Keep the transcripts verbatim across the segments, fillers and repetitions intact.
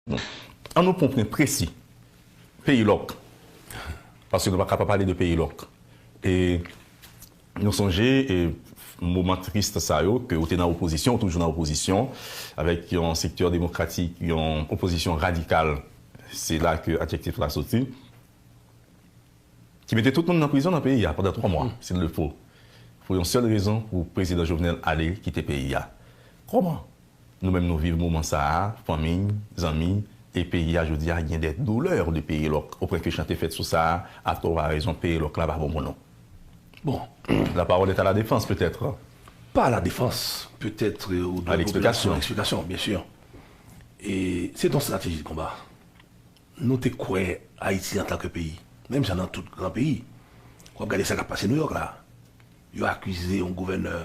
An nou pran yon pwen presi. Peyi lòk. Paske nou pa ka pa pale de peyi lòk. E nou sonje e, moman tris sa yo, ke ou te nan opozisyon, ou toujou nan opozisyon, avèk yon sektè demokratik, yon opozisyon radikal, se la ke adjektif la soti, ki mete tout moun nan prizon nan peyi a pandan twa mwa, s'il le faut, pou yon sèl rezon, pou prezidan Jovenel ale kite peyi a. Kòman nou menm nou viv moman sa a, fanmi, zanmi, e peyi a jodi a gen de doulè de peyi lòk, au point que chante fèt sou sa a, atò ou a rezon, peyi lòk la pa bon pou nou. Bon, la parole est à la défense, peut-être. Pas à la défense, peut-être, euh, ou À l'explication. À l'explication, bien sûr. E se yon strateji de konba. Nou te kwè Ayiti antanke peyi, menm jan nan tout gran peyi, w ap gade sa k ap pase Nouyòk la. Yo akize yon gouvènè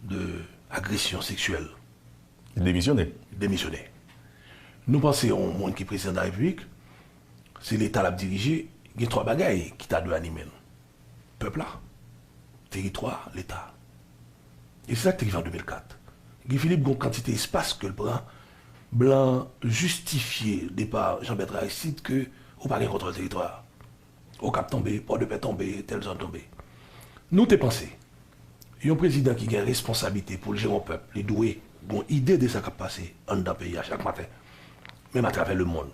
de agresyon seksyèl. Demisyone. Demisyone. Nou panse yon moun ki prezidan de la repiblik, se leta l ap dirije, gen twa bagay ki ta dwe anime l. Pèp la, teritwa, leta. E se sa k te rive an de mil kat. Guy Philippe gen yon kantite espas ke l pran, blan jistifye depa Jean Bertrand Aristide ke ou pa gen kontwòl teritwa a. Okap tonbe, Pòdepè tonbe, tèl zòn tonbe. Nou te panse, yon prezidan ki gen responsablite pou l jere yon pèp, li dwe gen yon ide de sa k ap pase anndan peyi a chak maten, menm atravè lemonn.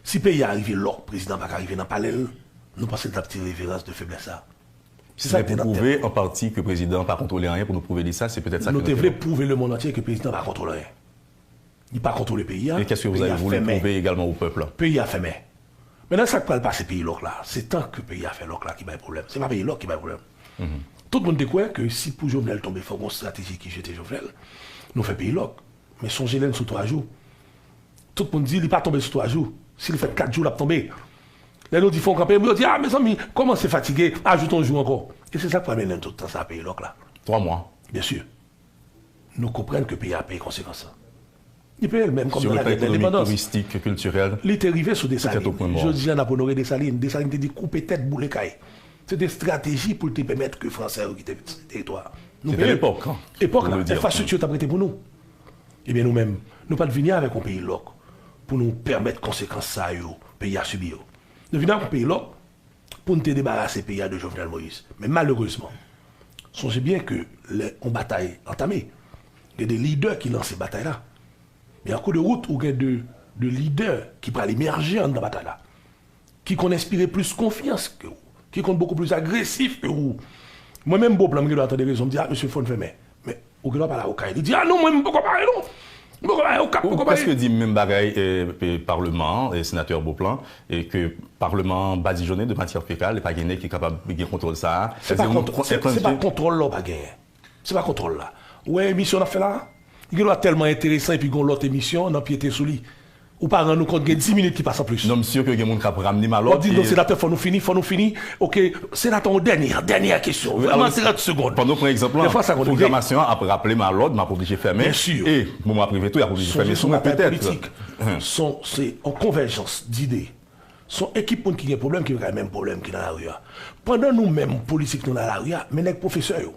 Si peyi a rive lòk, prezidan pa ka rive nan palè l, nou panse l t ap tire reverans de feblès sa. Se sa ki te nan tèt nou. Pou pwouve an pati ke prezidan an pa kontwole anyen, pou nou pwouve li sa, se petèt sa ke nou te vle. Nou te vle pwouve lemonn antye ke prezidan pa kontwole anyen. Li pa kontwole peyi a. Et qu'est-ce que vous avez voulu prouver également au peuple? Peyi a fèmen. Mentnan, sa k pral pase peyi lòk la, se tan ke peyi a fè lòk la ki bay pwoblèm. Se pa peyi lòk ki bay pwoblèm. Tout moun te kwè ke si pou Jovenel tonbe, fòk gon estrateji ki jete Jovenel, nou fè peyi lòk. Men sonje lè n sou twa jou. Tout moun di li pa tonbe sou twa jou. Si l fè kat jou, l ap tonbe. Lè nou di fò n kanpe, yo di, a, mezanmi, kòmanse fatige, ajoute yon jou ankò. E se sa k pral mennen n tout tan sa a peyi lòk la. Twa mwa. Byen si. Nou konprann ke peyi a peye konsekans lan. Li peye l menm kòm nan lagè de lendepandans. Sur le plan économique, touristique, culturel, tout est au point mort. Li te rive sou Desalin. Jodi a, n ap onore Desalin. Desalin te di, "Koupe tèt, boule kay." Se te estrateji pou l te pèmèt ke Fransè yo kite teritwa a. Nou peye l. C'était l'époque, hein, faut le dire. Epòk la, enfrastrikti yo t ap rete pou nou. Ebyen, nou menm, nou pa t vini avèk yon peyi lòk pou nou pèmèt konsekans sa yo, peyi a sibi yo. Nou vini avèk yon peyi lòk pou n te debarase peyi a de Jovenel Moïse. Men malerezman, sonje byen ke lè yon batay antame, gen de lidè ki lanse batay la. Men an kou de wout, ou gen de, de lidè ki pral emèje anndan batay la, ki konn enspire plis konfyans ke ou, ki konn bokou plis agresif ke ou. Mwen menm, Beauplan, m gen dwa tande rezon, m di, "A, mesye, fò n fèmen." Men ou gen dwa pale a Okay, li di, "A non, mwen, m poko pare non. M poko pare, Okap poko pare." Ou prèske di menm bagay, e, e, palman an, e, senatè Beauplan, e ke palman an badijonnen de matyè fekal, e pa gen nèg ki kapab gen kontwòl sa a. Se pa kontwòl la ou pa genyen. Se pa kontwòl la. Ou wè emisyon n ap fè la a? Li gen dwa tèlman enteresan epi gen yon lòt emisyon nan pyete sou li. Ou pa rann ou kont gen dis minit ki pase anplis. Non, m si ke gen moun k ap ramne malòt. W ap di, "Non, senatè, fò nou fini, fò nou fini." Oke, senatè, yon dènye, dènye kesyon. Vrèman, trant segonn. Pandan w pran egzanp lan, pwogramasyon an ap raple malòd, m ap oblije fèmen. Byen si. E moman ap rive tou, y ap oblije fèmen sou mwen petèt. Politik, se yon konvèjans dide. Se yon ekip moun ki gen pwoblèm ki pa gen menm pwoblèm ki nan lari a. Pandan nou menm, politik, nou nan lari a, men nèg pwofesè yo,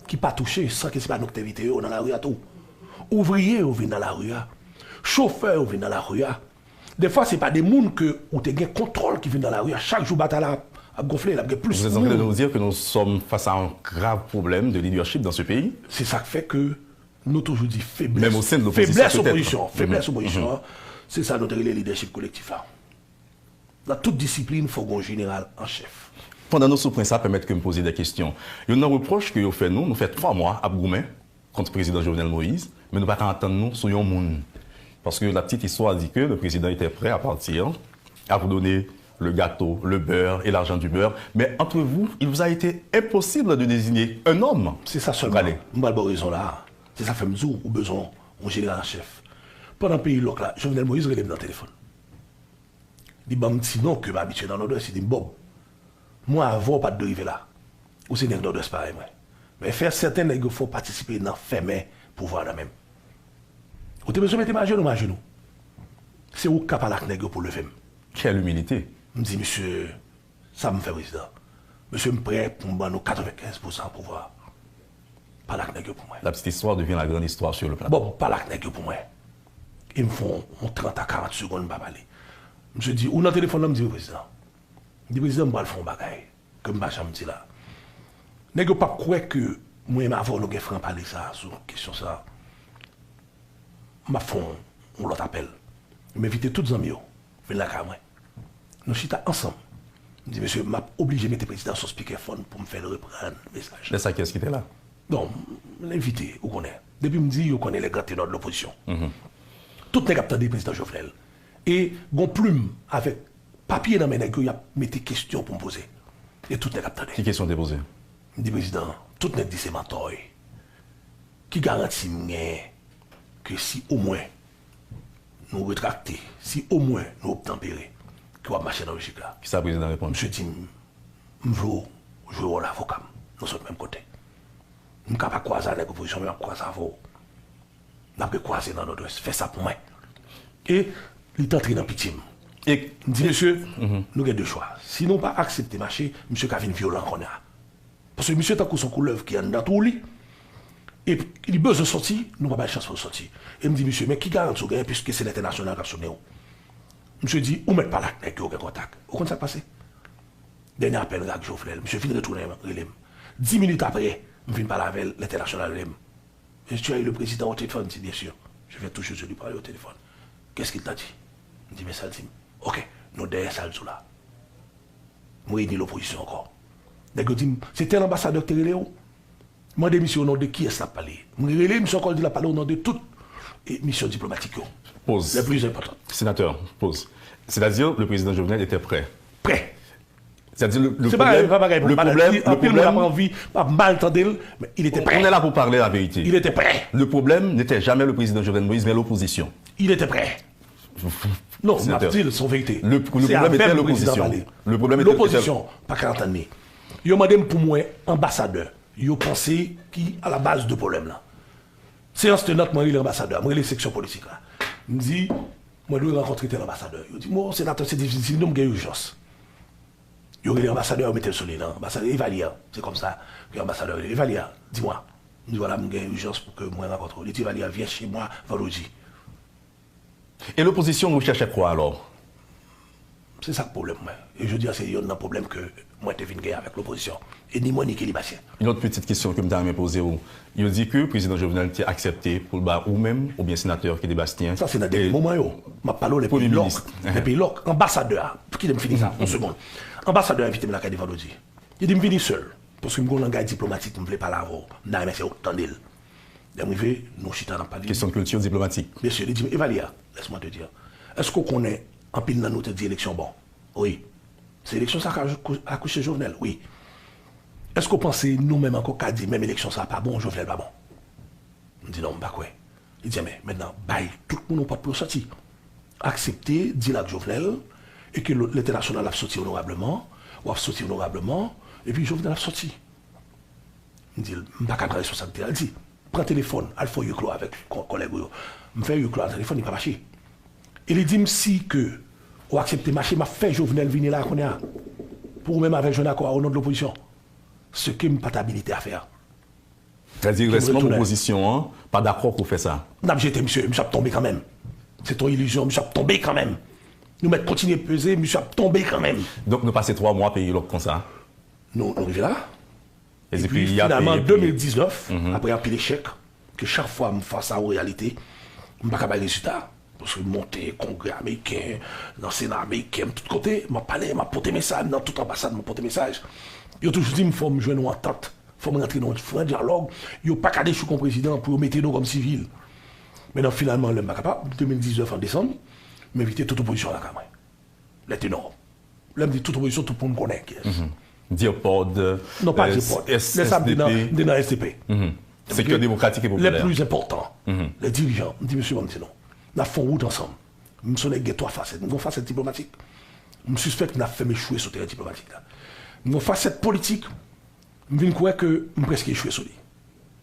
ki pa touche, san ke se pa nou ki te envite yo nan lari a tou. Ouvriye yo vin nan lari a. Chofè yo vin nan lari a. Defwa, se pa de moun ke ou te gen kontwòl ki vin nan lari a. Chak jou batay la ap, ap gonfle, l ap gen plis moun. Vous êtes en train de nous dire que nous sommes face à un grave problème de leadership dans ce pays? Se sa k fè ke nou toujou di feblès, feblès opozisyon an, feblès opozisyon an, se sa nou te rele lidèchip kolektif la. Nan tout disiplin, fò gen yon jeneral an chèf. Pandan nou sou pwen sa, pèmèt ke m poze de kesyon. Youn nan repwòch ke yo fè nou, nou fè twa mwa ap goumen kont prezidan Jovenel Moïse, men nou pa ka antann nou sou yon moun. Parce que la petite histoire dit que le président était prêt à partir, à vous donner le gâteau, le beurre et l'argent du beurre. Mais entre vous, il vous a été impossible de désigner un homme. Se sa sèlman. M pral ba w rezon la a. Se sa k fè m di w, ou bezwen yon jeneral an chèf. Pandan peyi lòk la, Jovenel Moïse rele m nan telefòn. Li ban m ti non ke m abitye nan Nòdwès, li di m, "Bob, mwen avè w pa t dwe rive la. Ou se nèg Nòdwès parèy mwen. Men fè sèten nèg yo fè w patisipe nan fèmen pouvwa nan men m." Ou te bezwen mete m ajenou, m ajenou. Se ou k ka pale ak nèg yo pou leve m. Quelle humilité! M di, "Mesye, sa m fè prezidan. Mesye, m prè pou m ban nou katrevenkenz pousan pouvwa. Pale ak nèg yo pou mwen." La petite histoire devient la grande histoire sur le plateau. Bon, pale ak nèg yo pou mwen. E m fè yon trant a karant segonn m pa pale. Misye di, ou nan telefòn nan? M di, wi, prezidan. M di, prezidan, m pral fè yon bagay ke m pa janm di la. Nèg yo p ap kwè ke mwen menm avè w nou gen franpale sa a sou kesyon sa a. M ap fè yon, yon lòt apèl. M envite tout zanmi yo vin lakay mwen. Nou chita ansanm. M di, mesye, m ap oblije mete prezidan sou spikèfòn pou m fè l reprann mesaj. Lè sa, kiyès ki te la? Bon, m envite, ou konnen. Depi m di, yo konnen les grands ténors de l'opposition. Tout nèg ap tande prezidan Jovenel. E gon plim avèk papye nan men nèg yo, y ap mete kesyon pou m poze. E tout nèg ap tande. Ki kesyon w te poze? M di, prezidan, tout nèg di se mantò w ye. Ki garanti m genyen ke si omwen nou retrakte, si omwen nou obtanpere, ke w ap mache nan lojik la? Kisa prezidan reponn? Misye di m, m vle w jwe wòl avoka m. Nou sot menm kote. M ka pa kwaze ak nèg opozisyon, men m ap kwaze avè w. N ap rekwaze nan Nòdwès. Fè sa pou mwen. E li t antre nan pitye m. E m di, mesye, nou gen de chwa. Si nou pa aksepte mache, misye ka vin vyolan kounye a. Paske misye tankou se yon koulèv ki anndan twou li. E li bezwen soti, nou pa bay chans pou l soti. E m di, misye, men ki garanti w genyen, piske se lentènasyonal k ap sonnen w? Misye di, ou mèt pale ak nèg yo, gen kontak. Ou konn sa k pase? Dènye apèl ak Jovenel, misye vin retounen rele m. Dis minit apre, m vin pale avè l, lentènasyonal rele m. Est-ce que tu as eu le président au téléphone? M di, bien sûr. Je viens tout juste de lui parler au téléphone. Qu'est-ce qu'il t'a dit? M di, men sa l di m. Ok, nou dèyè sa l di w la. M reyini lopozisyon ankò. Nèg yo di m, se tèl anbasadè ki te rele w? Mande misye o non de kiyès l ap pale. M rele misye ankò, l di l ap pale o non de tout, e, misyon diplomatik yo. Pause. Les plus importantes. Sénateur, pause. C'est-à-dire, le président Jovenel était prêt. Prêt. C'est-à-dire, le, le problème, le problème, le problème, anpil moun ap anvi, ap mal tande l, men il était prêt. On est là pour parler la vérité. Il était prêt. Le problème n'était jamais le président Jovenel Moïse, mais l'opposition. Il était prêt. Non, m ap di l, se yon verite. Le, le problème était l'opposition. Le problème était, était... Lopozisyon pa ka antann li. Yo mande m pou mwen anbasadè. Yo panse ki a la baz de pwoblèm lan. Seyans tenant, mwen rele anbasadè a, mwen rele seksyon politik la. M di, mwen dwe rankontre tèl anbasadè. Yo di m, o, senatè, se difisil, non, m gen ijans. Yo rele anbasadè a, yo mete l sou liy lan. Anbasadè, e Valya, se kòmsa ke anbasadè a rele. E Valya, dis-moi. M di, vwala, m gen ijans pou ke mwen rankontre w. Li di, Valya, viens chez moi vendredi. E lopozisyon rechèche kwa alò? Se sa k pwoblèm mwen. E jodi a, se yonn nan pwoblèm ke mwen te vin gen avèk lopozisyon. E ni mwen, ni Kelly Bastien. Yon lòt pitit kesyon ke m ta renmen poze w. Yo di ke prezidan Jovenel te aksepte pou l ba ou menm oubyen senatè Kelly Bastien. Sa se nan dènye moman yo. M ap pale w lè peyi lòk. Lè peyi lòk. Anbasadè a, kite m fini sa, yon segonn. Anbasadè a envite m lakay li vandredi. Li di m vini sèl. Paske m gen yon langay diplomatik, m vle pale avè w. M ta renmen se ou k tande l. Lè m rive, nou chita, n ap pale. Kesyon kilti diplomatik. Mesye, li di m, Evalya, laisse-moi te dire. Èske w konnen anpil nan nou te di eleksyon bon? Wi. Se eleksyon sa k akouche Jovenel? Wi. Èske w panse nou menm ankò ka di menm eleksyon sa pa bon, Jovenel pa bon? M di non, m pa kwè. Li di, men, mentnan, bay tout moun yon pòt pou yo sòti. Aksepte dil ak Jovenel, e ke lentènasyonal ap soti onorableman, w ap soti onorableman, epi Jovenel ap soti. M di l, m pa ka pran responsablite a. L di, pran telefòn, al fè huis clos avèk kò-, kòlèg ou yo. M fè huis clos nan telefòn, li pa mache. E li di m, si ke ou aksepte mache, m ap fè Jovenel vini la kounye a. Pou ou menm avè jwenn akò a o non de lopozisyon. Ce que m pa t abilité à faire. Sètadi, rès manm opozisyon an pa dakò pou fè sa. N ap jete misye, misye ap tonbe kanmenm. Se t on ilizyon, misye ap tonbe kanmenm. Nou mèt kontinye peze, misye ap tonbe kanmenm. Donk, nou pase twa mwa peyi lòk konsa. Nou, nou rive la. Epi, finalman, de mil diznèf, apre anpil echèk, ke chak fwa m fas a yon reyalite, m pa ka bay rezilta. Paske m monte Kongrè ameriken, nan Sena ameriken, tout kote, m ap pale, m ap pote mesaj, nan tout anbasad, m ap pote mesaj. Yo toujou di m, fò m jwenn yon antant, fò m rantre nan yon fran dyalòg, yo pa ka dechouke yon prezidan pou yo mete nou kòm sivil. Men nan finalman, lè m pa kapab, de mil diznèf an desanm, m envite tout opozisyon lakay mwen. Lè te nò. Lè m di tout opozisyon, tout moun konnen kiyès. Dirpod, non, pa Dirpod. Lè sa, m te nan, M T P. M te nan S D P. Sektè demokratik e popilè. Les plus importants, les dirigeants, m di, mesye, ban m di nou. N ap fè yon wout ansanm. M se yon nèg gen twa fasèt. M gen yon fasèt diplomatik. M sispèk n ap fè m echwe sou teren diplomatik la. M gen yon fasèt politik. M vin kwè ke m prèske echwe sou li.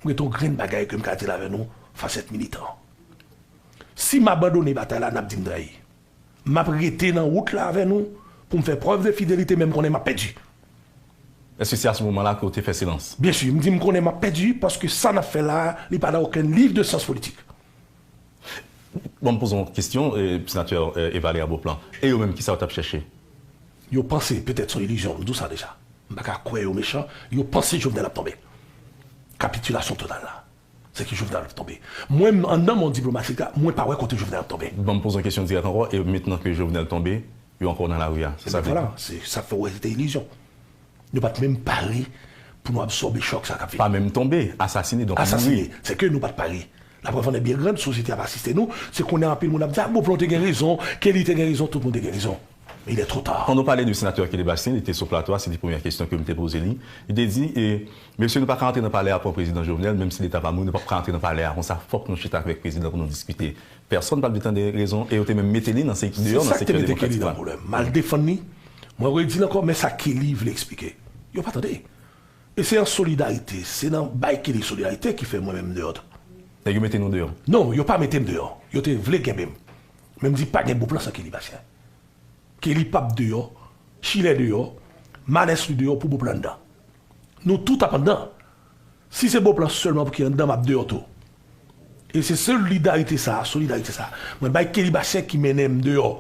M gen yon grenn bagay ke m ka di l avè nou, fasèt militan. Si m abandone batay la, n ap di m trayi. M ap rete nan wout la avè nou pou m fè prèv de fidelite, men m konnen m ap pèdi. Èske se a se moman la ke w te fè silans? Byen si, m di m konnen m ap pèdi paske sa n ap fè la a, li pa nan okenn liv de syans politik. Bon, m poze yon kesyon, eh, senatè, eh, Evalera Beauplan. E yo menm, kisa yo t ap chèche? Yo panse, petèt se yon ilizyon, m di w sa deja. M pa ka kwè yo mechan, yo panse Jovenel ap tonbe. Kapitilasyon total la. Se ke Jovenel ap tonbe. Mwen, anndan mond diplomatik la, mwen pa wè kote Jovenel ap tonbe. Bon, m poze yon kesyon dirèk ankò, e mentnan ke Jovenel tonbe, yo ankò nan lari a. Se sa vle di. Vwala, se sa fè w wè se te ilizyon. Nou pa t menm pare pou nou absòbe chòk sa k ap vini. Pa menm tonbe, asasine, donk mouri. Asasine. Se ke nou pa t pare. Laprèv an è byen grann, sosyete a pa asiste nou. Se kounye a anpil moun ap di, a, Beauplan te gen rezon, Kelly te gen rezon, tout moun te gen rezon. Men il est trop tard. Quand on parlait du sénateur Kelly Bastien, li te sou plato a, se te premyè kesyon ke m te poze li. Li te di, e, mesye, nou pa ka rantre nan palè a pran prezidan Jovenel, menm si leta pa mouri, nou p ap ka rantre nan palè a konsa, fòk nou chita avèk prezidan pou nou diskite. Pèsonn pa t vle tande rezon, e yo te menm mete li nan se-, deyò nan sektè demokratik la. Se sa k te mete Kelly nan pwoblèm. M al defann li, mwen redi l ankò, men sa Kelly vle eksplike. Yo pa tande. E se an solidarite, se nan bay Kelly solidarite ki fè mwen menm m deyò tou. Nèg yo mete nou deyò? Non, yo pa mete m deyò. Yo te vle kenbe m. Men m di pa gen Beauplan san Kelly Bastien. Kelly p ap deyò, Chilè deyò, Manès li deyò pou Beauplan anndan. Nou tout ap anndan. Si se Beauplan sèlman pou ki anndan, m ap deyò tou. E se solidarite sa, solidarite sa. Mwen bay Kelly Bastien ki mennen m deyò.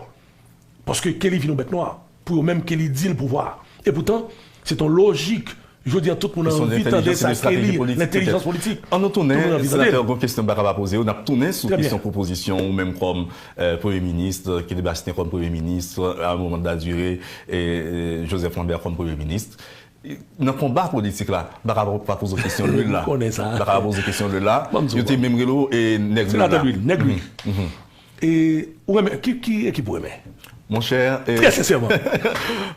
Paske Kelly vin yon bèt nwa. Pou yo menm, Kelly di l pouvwa. E poutan, se t yon lojik. Jodi a, tout moun anvi tande sa Kelly, lentèlijans politik. An nou tounen, senatè, gon kesyon m pa ka pa poze w. N ap tounen sou kesyon pwopozisyon ou menm kòm, eh, premye minis, Kelly Bastien kòm premye minis, Armand Ladurée, e, e, Joseph Lambert kòm premye minis. Nan konba politik la, m pa ka pa poze w kesyon lwil la. M pa ka pa poze w kesyon lwil la. Yo te menm rele w, e, nèg lwil la. Senatè lwil, nèg lwil. E ou renmen, ki, ki ekip ou renmen? Monchè, e, trè sensèman.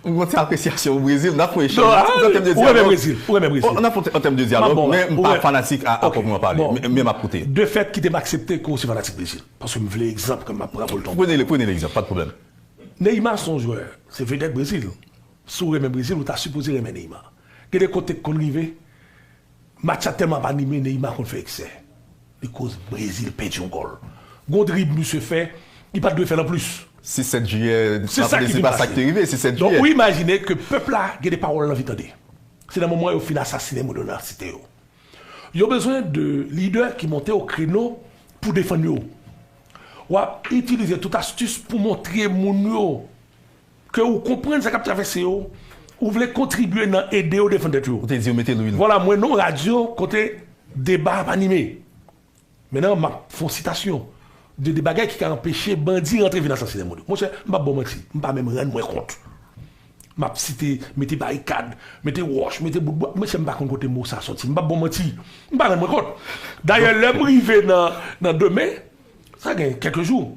M gon ti apresyasyon pou Brezil, n ap fè yon echanj. Non, ah, an tèm de dyalòg. Ou renmen Brezil, ou renmen Brezil. N ap fè yon tèm de dyalòg, men m pa fanatik a, a pwoprman pale. Men, men m ap koute. Defèt kite m aksepte ke w se fanatik Brezil. Paske m vle egzanp ke m ap pran pou l tonbe. Prenez le, prenez l'exemple, pas de problème. Neymar se yon jwè, se vedèt Brezil. Si w renmen Brezil, ou ta sipoze renmen Neymar. Gen de kote k konn rive, match la tèlman ap anime, Neymar konn fè eksè. Li koz Brezil pèdi yon gòl. Gon drib misye fè, li pa t dwe fè l anplis. Sis sèt jiyè, se sa ki fin pase. Se pa sa k te rive, sis sèt jiyè. Donk, ou imajine ke pèp la gen de pawòl l anvi tande. Se nan moman yo fin asasinen moun yo nan site yo. Yo bezwen de lidè ki monte o kreno pou defann yo. W ap itilize tout astis pou montre moun yo ke ou konprann sa k ap travèse yo, ou vle kontribye nan ede yo defann tèt yo. Ou te di yo mete lwil. Vwala, mwen non radyo kote deba ap anime. Mentnan, m ap fè yon sitasyon de, de bagay ki ka anpeche bandi rantre vin asasinen moun. Monchè, m p ap ba w manti, m pa menm rann mwen kont. M ap site, mete barikad, mete wòch, mete bout bwa. Mesye, m pa konn kote mo sa soti. M p ap ba w manti. M pa rann mwen kont. Dayè, lè m rive nan, nan demen, sa gen kèk jou,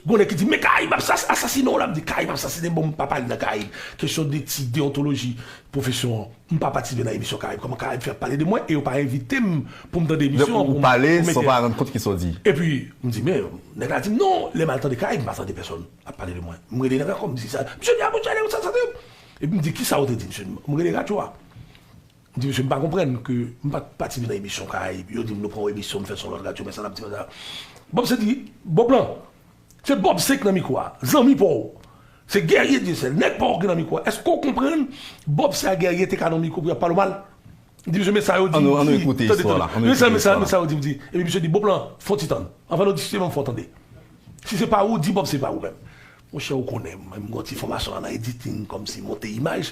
gon nèg ki di, men Karayib ap sas-, asasinen w la. M di, Karayib ap sasinen, bon, m pa pale nan Karayib. Kesyon de etik, deyontoloji, pwofesyon an. M pa patisipe nan emisyon Karayib. Kòman Karayib fè ap pale de mwen e yo pa envite m pou m tande emisyon an, pou m, pou m ete. Donk, ou pale san w pa rann kont ki sa w di. Epi, m di, men, nèg la di m, non, lè m al tande Karayib, m pa tande pèsonn ap pale de mwen. M rele nèg la ankò, m di sa. Misye di, a, bon, Charles, ou sa, sa te. Epi m di, kisa ou te di, misye? M rele radyo a. M di, mesye, m pa konprann ke m pa t patisipe nan emisyon Karayib. Yo di m, nou pran yon emisyon, m fè sou lòt radyo, men sa n ap di, men sa. Bob se di, Bob lan, se Bob se k nan mikwo a, zanmi pa w. Se Guerrier Dieuseul, nèg pa w ki nan mikwo a. Èske w konprann Bob se a Guerrier te ka nan mikwo pou y ap pale w mal? M di, mesye, men sa yo di, ann nou, ann nou ekoute istwa la, ann nou ekoute istwa la. Men sa, men sa yo di, m di. Epi misye di, Bob lan, fè yon ti tann. Anvan nou diskite, ban m fè w tande. Si se pa ou, di Bob se pa ou menm. Monchè, ou konnen, mwen, m gon ti fòmasyon la nan editing, kòmsi monte imaj.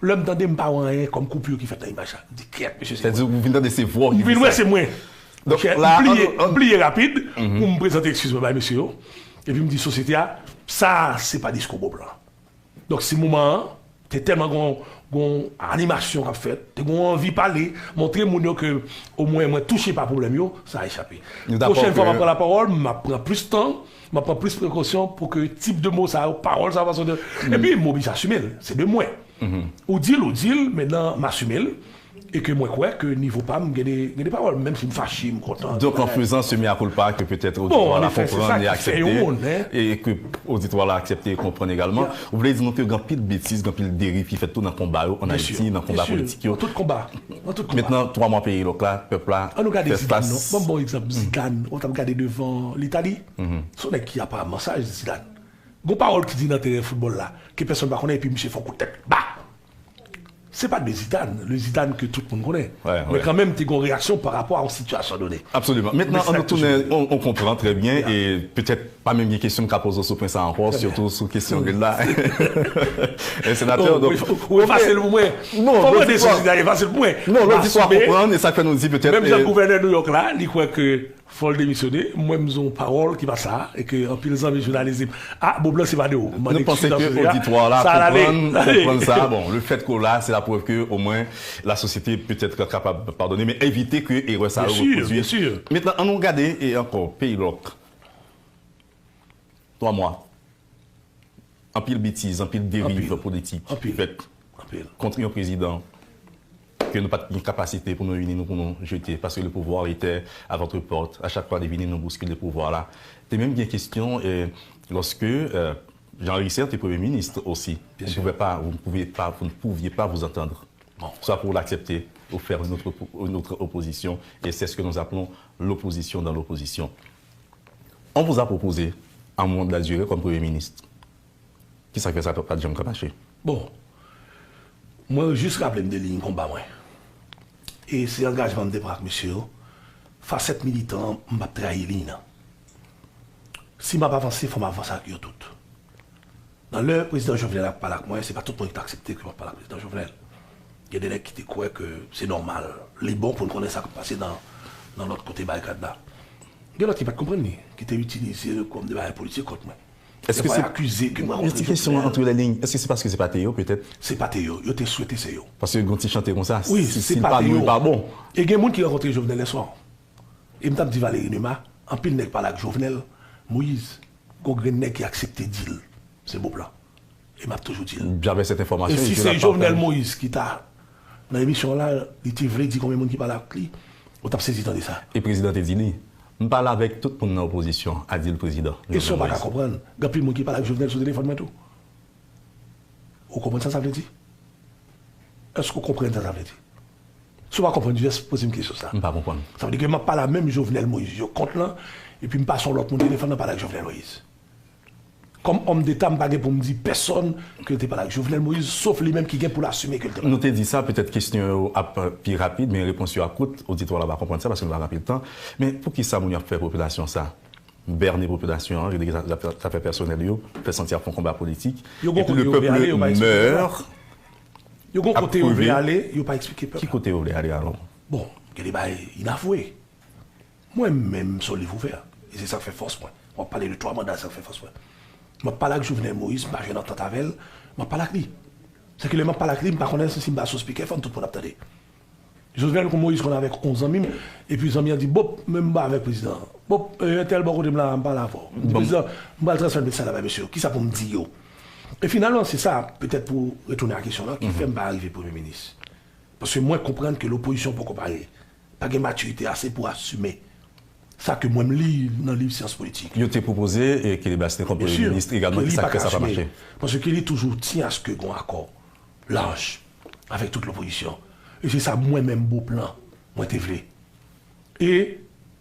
Lè m tande, m pa wè anyen kòm koupi ki fèt nan imaj la. M di, kyèt, mesye, se mwen. Sètadi, ou vin tande se vwa w ki di sa. M vin wè se mwen. Donk, monchè, la, m pliye, m pliye rapid pou m prezante eskiz mwen bay mesye yo. Epi m di sosyete a, sa, se pa diskou Bob lan. Donk, si moman an, te tèlman gon, gon animasyon k ap fèt, te gon anvi pale, montre moun yo ke omwen mwen touche pa pwoblèm yo, sa a echape. Pwochèn fwa m ap pran lapawòl, m ap pran plis tan, m ap pran plis prekosyon pou ke tip de mo sa yo, pawòl sa yo pa soti. Epi, m oblije asime l, se de mwen. Ou di l, ou di l, mentnan m asime l. E ke mwen kwè ke nivo pa m gen de, gen de pawòl, menm si m fache, m kontan. Donk, an fezan se mea culpa ke petèt oditwa la konprann e aksepte, e ke oditwa la aksepte e konprann egalman. Ou vle di nou ke gen anpil betiz, gen anpil deriv ki fèt tou nan konba yo ann Ayiti, nan konba politik yo. Nan tout konba. Nan tout konba. Mentnan, twa mwa peyi lòk la, pèp la fè fas. Ann nou gade Zidane, non? Ban m ba w egzanp, Zidane, ou t ap gade devan Litali. Se yon nèg ki aparaman saj, Zidane. Gon pawòl ki di nan teren foutbòl la, ke pèsonn pa konnen, epi misye fè yon kout tèt. Ba! Se pa de Zidane, le Zidane ke tout moun konnen. Ouais, Men ouais. kanmenm, te gen yon reyaksyon pa rapò a yon sitiyasyon done. Absoliman. Mentnan, Respect ann tounen, toujours. on, on konpran trè byen, e petèt pa menm gen kesyon m ka poze w sou pwen sa ankò, sitou sou kesyon grid la. E senatè, Oh, donk, ou, ou efase l pou mwen. Non, Fò lòt mande istwa. sou Zidane, efase l pou mwen. Non, M lòt istwa asime. Konprann, e sa k fè nou di petèt, Menm jan eh, gouvènè New York la, li kwè ke fò l demisyone, mwen m zon pawòl ki pa sa, e ke anpil zanmi jounalis di m, ah, Bob lan se pa de ou. M mande Nou panse ki ke sou Zidane. oditwa la Sa al ale. konprann, konprann sa. Bon, le fèt ke w la, se laprèv ke omwen lasosyete petèt kapab padone, men evite ke erè sa yo Bien sûr, repwodui. Bien sûr. Mentnan, ann nou gade e ankò, peyi lòk. Twa mwa. Anpil betiz, anpil deriv Anpil. Politik Anpil. Fèt Anpil. Kont yon prezidan ke nou pa t gen kapasite pou nou ini nou pou nou jete, paske le pouvoir était à votre porte. À chaque fois li vini, nou bouskile le pouvoir la. Te menm gen kesyon, eh, lorsque, eh, Jean Ricard était Premier ministre aussi. Bien Vous sûr. pouvez pas, vous ne pouvez pas, vous ne pouviez pas vous entendre. Bon. Soit pour l'accepter ou faire une autre, une autre opposition. Et c'est ce que nous appelons l'opposition dans l'opposition. On vous a proposé un mandat de durée comme Premier ministre. Kisa k fè sa pa t janm ka mache? Bon, mwen jis raple m de liy konba mwen. E se angajman m te pran ak mesye yo. Fasèt militan an, m p ap trayi liy nan. Si m ap avanse, fò m avanse ak yo tout. Nan lè prezidan Jovenel ap pale ak mwen, se pa tout moun ki t aksepte ke m ap pale ak prezidan Jovenel. Gen de nèg ki te kwè ke se nòmal. Li bon pou n konnen sa k ap pase nan, nan lòt kote barikad la. Gen lòt ki pa t konprann li, ki te itilize l kòm de bagay politik kont mwen. Èske Dèfwa, se y akize ke mwen Yon ti rankontre kesyon Jovenel. Antre les lignes, èske se paske se pa te yo, petèt? Se pa te yo. Yo te swete se yo. Paske gen yon ti chante konsa, Wi, si, se si l pa pa te nou, yo. Li pa bon. E gen moun ki rankontre Jovenel lè swa. E m t ap di Valéry Numa, anpil nèg pale ak Jovenel Moïse, gon grenn nèg ki aksepte di l. Se Bob lan. E m ap toujou di l. J'avais cette E information. si et je se la Jovenel partage. Moïse ki ta nan emisyon la, li te vle di konbyen moun ki pale ak li, ou t ap sezi tande sa. E prezidan te di li, m pale avèk tout moun nan opozisyon, a di l prezidan. E sa w pa ka konprann, gen anpil moun ki pale ak Jovenel sou telefòn mwen tou. Ou konprann sa sa vle di? Èske w konprann sa sa vle di? Si w pa konprann, jis poze m kesyon sa. M pa konprann. Sa vle di ke m ap pale a menm Jovenel Moïse yo kont lan, epi m pase yon lòt moun telefòn nan pale ak Jovenel Moïse. Kòm òm deta, m pa gen pou m di pèsonn ke l te pale ak Jovenel Moïse, sof li menm ki gen pou l asime ke l te pale. Nou te di sa, petèt kesyon yo ap pi rapid, men repons yo ap kout. Oditwa la pa konprann sa paske nou pa gen anpil tan. Men poukisa moun yo ap fè popilasyon sa? Bène popilasyon an, regle zafè pèsonèl yo, fè santi ap fè yon konba politik. Yo gon Epi kote le yo vle peuple ale, yo pa eksplike pèp meurt. la. Yo gon ap kote yo vle pwouve ale, yo pa eksplike pèp Ki la. Kote yo vle ale alò? Bon, gen de bagay inavwe. Mwen menm, m se yon liv ouvè. E se sa k fè fòs mwen. W ap pale de twa manda, sa k fè fòs mwen. M ap pale ak Jovenel Moïse, m pa jwenn antant avè l, m ap pale ak li. Sèke lè m ap pale ak li, m pa konnen si m ba sou speakerphone, tout moun ap tande. Jovenel kon Moïse konn avèk yon zanmi m, epi zanmi an di, Bob, men m pa avèk prezidan an. Bob, entèl bò kote m la, m pale avè w. M di, Bon. Prezidan, m pral transfè mesaj la bay mesye yo. Kisa pou m di yo? E finalman, se sa, petèt pou retounen a kesyon lan, ki fè m pa rive premye minis. Paske mwen konprann ke lopozisyon poko pare. Pa gen matirite ase pou asime sa ke mwen m li nan liv syans politik. Yo te pwopoze e Kelly Bastienne kòm premye minis egalman, ki sa k fè sa pa mache? Paske Kelly toujou tyen aske gon akò laj avèk tout lopozisyon. E se sa mwen menm Bob lan, mwen te vle. E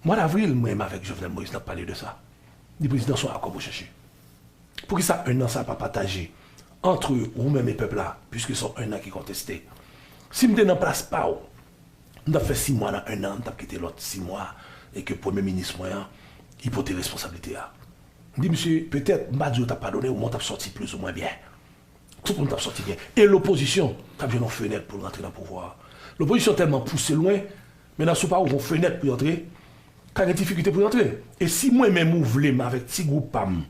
mwa davril, mwen menm avèk Jovenel Moïse, n ap pale de sa. Li prezidan, se yon akò pou chèche. Poukisa enn an sa pa pataje antre ou menm e pèp la, piske se yon enn an ki konteste? Si m te nan plas pa w, m t ap fè sis mwa nan enn an, m t ap kite lòt sis mwa, e ke premye minis mwen an, li pote responsablite a. M di, misye, petèt, m pa di yo t ap padone w, men w t ap sòti plizoumwen byen. Tout moun t ap sòti byen. E lopozisyon t ap jwenn yon fenèt pou l rantre nan pouvwa a. Lopozisyon tèlman pouse lwen, men nan sou pa ou gon fenèt pou y antre, ka gen difikilte pou y antre. E si mwen menm ou vle m avèk ti gwoup pa m,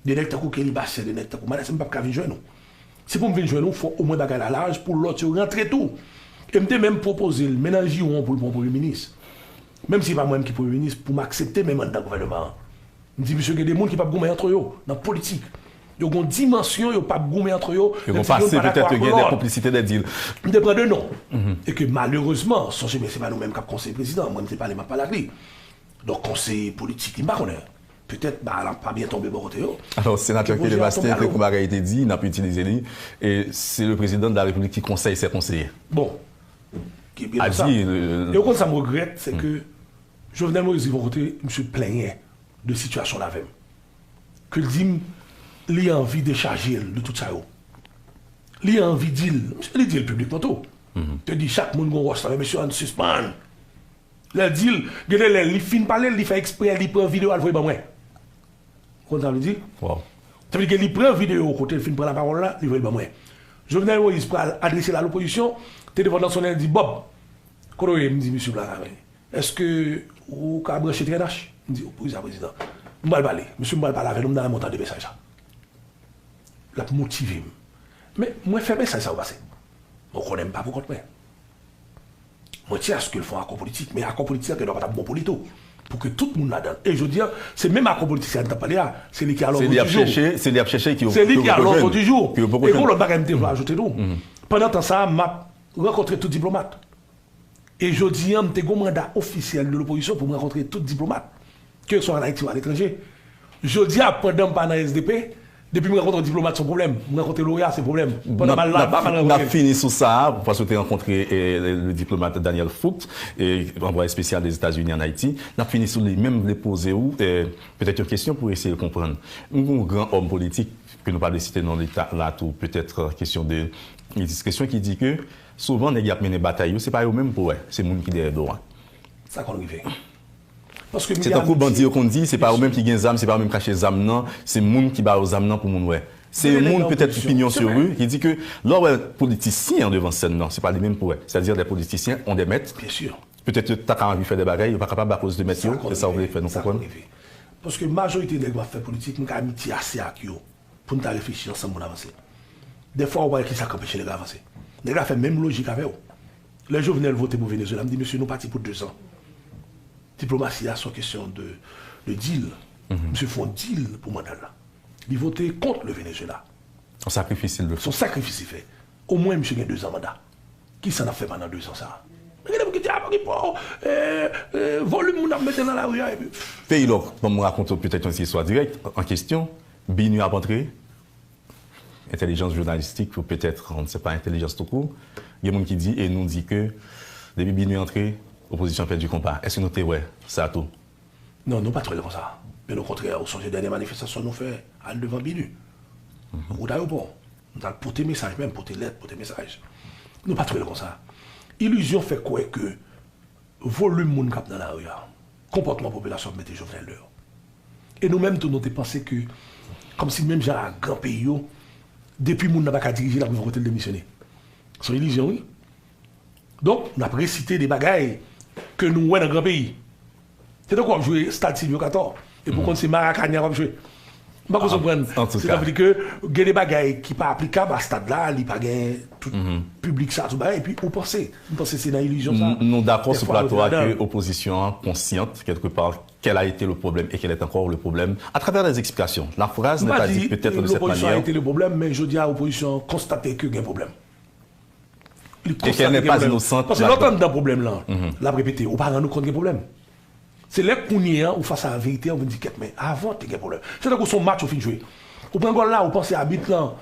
de nèg tankou Kelly Bastienne, de nèg tankou Manasseh, m p ap ka vin jwenn ou. Si pou m vin jwenn ou, fò omwen bagay la laj pou lòt yo rantre tou. E m te menm pwopoze l, men nan jiwon pou l pran premye minis. Menm si se pa mwen menm ki premye minis, pou m aksepte menm anndan gouvènman an. M di, misye, gen de moun ki p ap goumen antre yo nan politik. Yo gon dimansyon, yo p ap goumen antre yo. Yo gon pase, petèt, yo gen de konplisite, de dil. M te pran de non. E ke malerezman, sonje byen, se pa nou menm k ap konseye prezidan. Mwen, m te pale, m ap pale ak li. Donk, konseye politik, m pa konnen. Petèt, ba, la pa byen tonbe bò kote yo. Alò, senatè Kelly Bastienne, te gon bagay te di, n ap itilize li, e se le président de la République qui conseille ses conseillers. Bon. Ki byen A sa. di, euh, E w konn sa m regrèt, se ke Jovenel Moïse rive yon kote, misye plenyen de sitiyasyon l avè m. Ke l di m, li anvi dechaje l de tout sa yo. Li anvi di l. Li di l piblikman tou. Te di chak moun gon wòch nan men, mesye, ann sispann. Lè l di l, gen de lè li fin pale, li fè eksprè, li pran videyo al voye ban mwen. Ou konn sa vle di? Sa vle di ke li pran videyo kote l fin pran lapawòl la, li voye l ban mwen. Jovenel Moïse pral adrese l a lopozisyon, telefòn nan sonnen, li di, Bob, kote w ye? M di, Misye, m lakay mwen. Èske ou ka branche T N H? M di, Wi sa, prezidan. M pral pale. Misye, m pral pale avè nou, m nan la montagne de mesaj sa. L ap motive m. Men mwen fè mesaj sa yo pase. Mwen konnen m pa pou kont mwen. Mwen tye aske l fè yon akò politik, men akò politik la gendwa pa t ap bon pou li tou. Pou ke tout moun ladan l. E jodi a, se menm akò politik sa n t ap pale a, se li ki a lòd di jou. Se li ap chèche ki yo poko jwenn. Se li ki a lòd di jou. E gon lòt bagay m te vle ajoute tou. Pandan tan sa a, m ap rankontre tout diplomat. E jodi a, m te gon manda ofisyèl de lopozisyon pou m rankontre tout diplomat, ke swa ann Ayiti ou aletranje. Jodi a, pandan m pa nan S D P, depi m rankontre diplomat, se yon pwoblèm. M rankontre loya, se pwoblèm. Pandan m al Laba, m al rankontre. N ap fini sou sa a, paske w te rankontre, eh, le, le diplomat Daniel Foot, eh, anvwaye espesyal Lèzetazini ann Ayiti. N ap fini sou li, men m vle poze w, eh, petèt yon kesyon pou eseye konprann. Yon gran òm politik, ke nou pa vle site non li la tou, petèt, eh, kesyon de, kesyon ki di ke souvan nèg y ap mennen batay yo, se pa yo menm pou wè, se moun ki dèyè do a. Sa konn rive. Paske m gen abitye. Se tankou bandi yo konn di, se pa yo menm ki gen zam, se pa yo menm k achte zam nan, se moun ki ba yo zam nan pou moun wè. Se moun petèt ki pinyon sou ri, ki di ke lè w wè politisyen an devan sèn nan, se pa li menm pou wè. Sètadi, les politiciens ont des maîtres. Petèt yo ta ka anvi fè de bagay, yo pa kapab akoz de mèt yo, se sa w vle fè nou konprann. Paske majorite nèg m ap fè politik, m ka abitye ase ak yo. Pou n ta reflechi ansanm pou n avanse. Dèfwa, ou pa wè kisa k anpeche nèg la avanse. Nèg la fè menm lojik avè w. Lè Jovenel vote pou Venezuela, m di, mesye, nou pati pou dezan. Diplomasi a, se yon kesyon de, de deal. Misye fè yon deal pou manda l la. Li vote kont le Venezuela. Se yon sakrifis li fè. Se yon sakrifis li fè. Omwen, misye gen dezan manda. Kisa n ap fè pandan dezan sa a? Men gen de moun ki di, a, pa gen pwoblèm, eh, eh, volim moun ap mete nan lari a, epi. Peyi Lòk, ban m rakonte w petèt yon ti istwa dirèk, an kesyon, BINUH ap antre, entèlijans jounalistik, ou petèt, on ne sait pas, entèlijans toukou. Gen moun ki di, e nou di ke, depi BINUH antre, opozisyon pèdi konba. Èske nou te wè sa tou? Non, nou pa t wè l konsa. Byen okontrè, ou sonje dènye manifestasyon nou fè andevan BINUH. Wout ayewopò. Nou t al pote mesaj, menm pote lèt, pote mesaj. Nou pa t wè l konsa. Ilizyon fè kwè ke volim moun k ap nan lari a, konpòtman popilasyon ap mete Jovenel deyò. E nou menm tou, nou te panse ke, kòmsi menm jan ak gran peyi yo, depi moun nan pa ka dirije, l ap rive yon kote l demisyone. Se yon ilizyon, wi. Donk, n ap resite de bagay ke nou wè nan gran peyi. Se tankou w ap jwe stad Sylvio Cator, epi w konn se Maracana w ap jwe. M pa ko konprann. An tou ka. Sètadi ke gen de bagay ki pa aplikab a stad la, li pa gen tout piblik sa, tout bagay, epi ou panse. M panse se nan ilizyon sa. Nou dakò sou plato a ke opozisyon an konsyant, kèlkepa, quel a été le problème et quel est encore le problème, à travers les explications. La phrase n'est pas dite peut-être de cette manière. M pa di l'opposition a été le problème, men jodi a, opozisyon an konstate ke gen pwoblèm. Li konstate gen pwoblèm. Paske lè w t anndan pwoblèm lan, l ap repete, ou pa rann ou kont gen pwoblèm. Se lè kounye a, ou fas a verite a, ou vin di, kèt, men avan te gen pwoblèm. Se tankou se yon match ou fin jwe. Ou pran gòl la, ou panse abit lan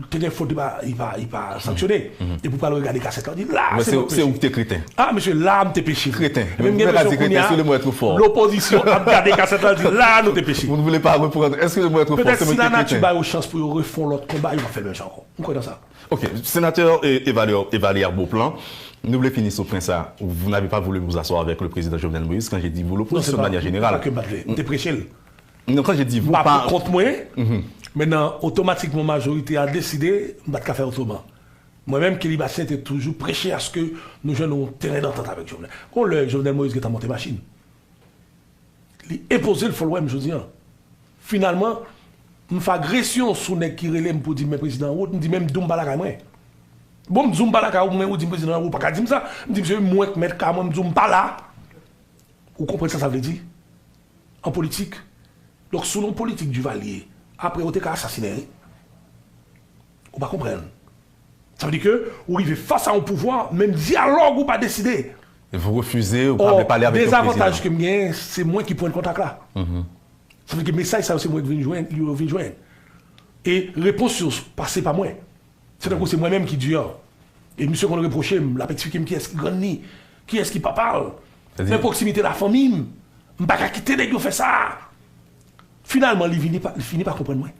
te gen fot, li pa, li pa, li pa sanksyone. Epi ou pral regade kasèt la, ou di, la, se mwen k peche. Se ou ki te kreten. A, mesye, la, m te peche. Kreten. Ebyen, m gen enpresyon kounye a, lopozisyon ap gade kasèt la, di, la, nou te peche. Vous ne voulez pas reprendre. Excusez-moi d'être fort, c'est moi qui ai été crétin. Petèt si lanati ba yo chans pou yo refè yon lòt konba, yo p ap fè l menm jan ankò. M kwè nan sa. Ok, sénateur et, et Valère, et Valère Beauplan, nou vle fini sou pwen sa. Vous n'avez pas voulu vous asseoir avec le président Jovenel Moïse, quand j'ai dit vous, l'opposition de manière générale. Non, se pa, pa ke m pa t vle. M te preche l. Non, quand j'ai dit vous, m pa pou kont mwen. Mentnan, otomatikman, majorite a deside, m pa t ka fè otreman. Mwen menm, Kelly Bastien te toujou preche aske nou jwenn yon teren dantant avèk Jovenel. Gon lè, Jovenel Moïse gentan monte machin. Li enpoze l, fò l wè m jodi a. Finalman, m fè agresyon sou nèg ki rele m pou di m men prezidan an wout, m di men m di w m pa lakay mwen. Bon, m di w m pa lakay ou, men ou di m prezidan an wout, ou pa ka di m sa. M di misye, mwen k mèt kay mwen, m di w m pa la. Ou konprann sa sa vle di? An politik. Donk, sou non politik Duvalier, apre yo te ka asasinen, wi. Ou pa konprann. Sa vle di ke ou rive fas a yon pouvwa, menm dyalòg ou pa deside. Vous refusez, ou pa vle pale avèk opozisyon an. Dezavantaj ke m genyen, se mwen ki pwen kontak la. Sa vle di ke mesaj sa yo, se mwen ki vin jwenn, yo vin jwenn. E repons yo pase pa mwen. Se tankou se mwen menm ki di a. E misye konn repwoche m, l ap eksplike m kiyès ki grann li, kiyès ki papa l. Men pwoksimite lafanmi m, m pa ka kite nèg yo fè sa. Finalman, li vini pa, li fini pa konprann mwen.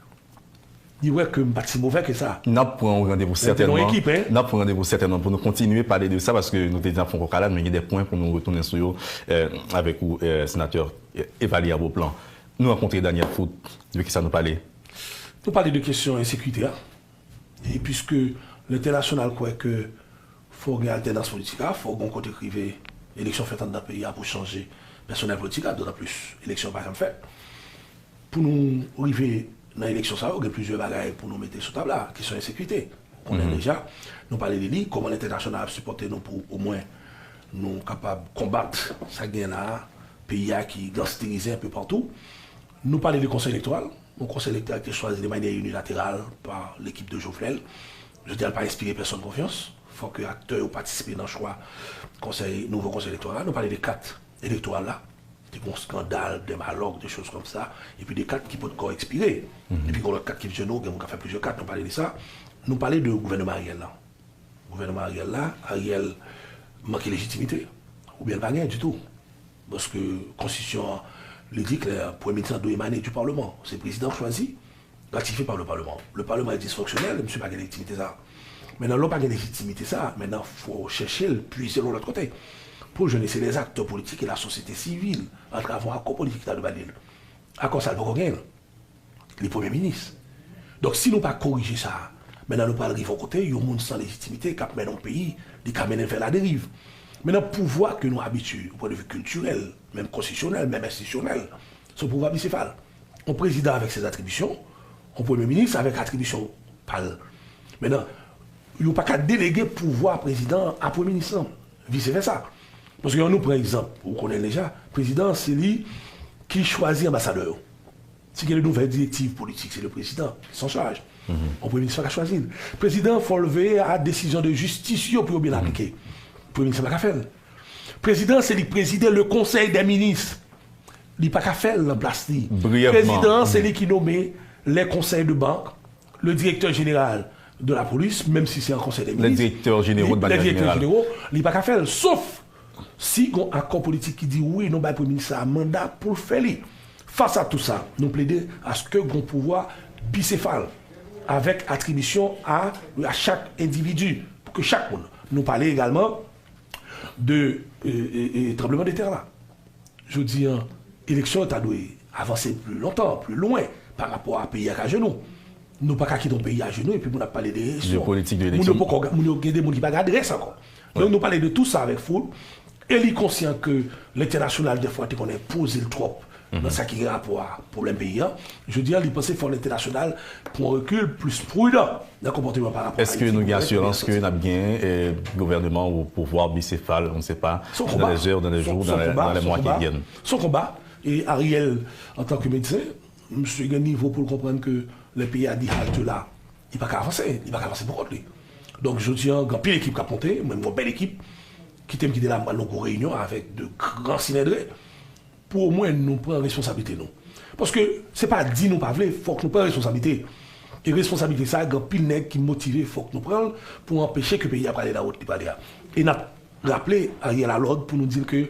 Li wè ke m pa t si movè ke sa. N ap pran yon randevou Mwen te nan sètènman. ekip, hein. N ap pran randevou sètènman pou nou kontinye pale de sa, paske nou te di n ap fè yon kòk alad, men gen de pwen pou nou retounen sou yo, euh, avèk ou, euh, senatè, euh, Evalière Beauplan. Nou rankontre Daniel Foot, de kisa nou pale? Nou pale de kesyon ensekirite a. E piske lentènasyonal kwè ke fò gen altènans politik la, fò gen yon kote k rive eleksyon fèt anndan peyi a pou chanje pèsonèl politik la, dotan plis eleksyon pa janm fèt. Pou nou rive nan eleksyon sa yo, gen plizyè bagay pou nou mete sou tab la. Kesyon ensekirite. Ou konnen deja, nou pale de li, kòman lentènasyonal ap sipòte nou pou omwen nou kapab konbat sa k genyen la a, peyi a ki gangsterize enpe patou. Nou pale de konsèy elektoral, yon konsèy elektoral ki te chwazi de manyè inilateral pa lekip de Jovenel. Jodi a, l pa enspire pèsonn konfyans. Fò ke aktè yo patisipe nan chwa konsèy, nouvo konsèy elektoral la. Nou pale de kat elektoral la. Te gen yon skandal, de malòk, de choz kòmsa. Epi de kat ki potko ekspire. Epi gen lòt kat ki vin jwenn nou, gen moun k ap fè plizyè kat, nou pale de sa. Nou pale de gouvènman Ariel la. Gouvènman Ariel la, Ariel manke lejitimite. Oubyen l pa gen ditou. Paske konstitisyon an, li di klè, premye minis lan dwe emane du Parlement. Se prezidan k chwazi, ratifye pa le Parlement. Le Parlement est dysfonctionnel, misye pa gen lejitimite sa. Mentnan, lè w pa gen lejitimite sa, mentnan, fò w chèche l, pwize l yon lòt kote. Pou l jwenn, se lèzaktè politik e lasosyete sivil, atravè yon akò politik ki ta dwe ba li l. Akò sa, l poko genyen l. Li premye minis. Donk, si nou pa korije sa, mentnan nou pral rive yon kote, yon moun san lejitimite k ap mennen yon peyi, li ka mennen l vè laderiv. Mentnan, pouvwa ke nou abitye, yon pwendvi kiltirèl, menm konstitisyonèl, menm enstitisyonèl, se yon pouvwa bisefal. Yon prezidan avèk ses atribisyon, yon premye minis avèk atribisyon pa l. Mentnan, yo pa ka delege pouvwa prezidan an a premye minis lan, vise vèsa. Paske ann nou pran egzanp, ou konnen l deja, prezidan an se li ki chwazi anbasadè yo. Si gen de nouvèl direktiv politik, se le prezidan ki san chaj. Yon premye minis pa ka chwazi l. Prezidan an fò l veye a desizyon de jistis yo pou yo byen aplike. Premye minis pa ka fè l. Prezidan an se li k prezide le konsèy dè minis. Li pa ka fè l nan plas li. Prezidan an se li ki nome lè konsèy de bank, le directeur général de la police, menm si se an konsèy dè minis. Les directeurs généraux de manière générale. Li pa ka fè l. Sof si gon akò politik ki di wi, nou bay premye minis la manda pou l fè li. Fas a tou sa, nou plede aske gon pouvwa bisefal avèk atribisyon a, a chak endividi, pou ke chak moun. Nou pale egalman de e, e, e, tranbleman de tè la. Jodi an, eleksyon yo ta dwe avanse pli lontan, pli lwen, pa rapò a peyi a k ajenou. Nou pa ka kite yon peyi ajenou epi moun ap pale de eleksyon. De politik de Moun yo eleksyon. Poko, moun yo gen de moun ki pa gen adrès ankò. Donk nou pale de tou sa avèk Foot. E li konsyan ke lentènasyonal dèfwa te konnen poze l twòp nan sa ki gen rapò a pwoblèm peyi a. Jodi an, li panse fò lentènasyonal pran rekil, plis pridan nan konpòteman pa rapò a Èske nou gen asirans ke n ap gen eh, gouvènman ou pouvwa bisefal, on ne sait pas, dans les heures, dans les jours, dans les, dans les mois qui viennent? Se yon konba. E Ariel, antanke medsen, misye gen nivo pou l konprann ke lè peyi a di halte la, li pa ka avanse, li pa ka avanse pou kont li. Donk, jodi an, gen anpil ekip k ap monte, mwen, mwen, bèl ekip, kite m kite la, m pral nan gwo reyinyon avèk de gran silendre, pou omwen nou pran responsablite nou. Paske se pa di nou pa vle, fòk nou pran responsablite. E responsablite sa, gen anpil nèg ki motive, fòk nou pran l pou anpeche ke peyi a prale nan wout li prale a. E n ap raple Ariel a lòd pou nou di l ke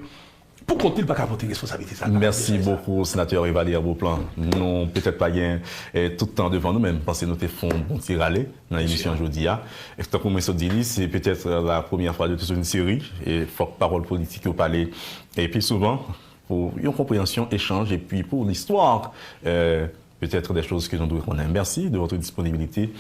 pou kont li, li pa ka pote responsablite sa. Merci beaucoup, senatè Evalière Beauplan. Nou petèt pa gen eh, tout tan devan nou, men m panse nou te fè yon bon ti rale nan emisyon jodi a. E tankou mwen sot di li, se petèt la premyè fwa de tout yon seri, e fòk pawòl politik yo pale e pi souvan pou yon konpreyansyon, echanj, epi pou listwa, eh, peut-être des choses que nous devons connaître. Merci de votre disponibilité.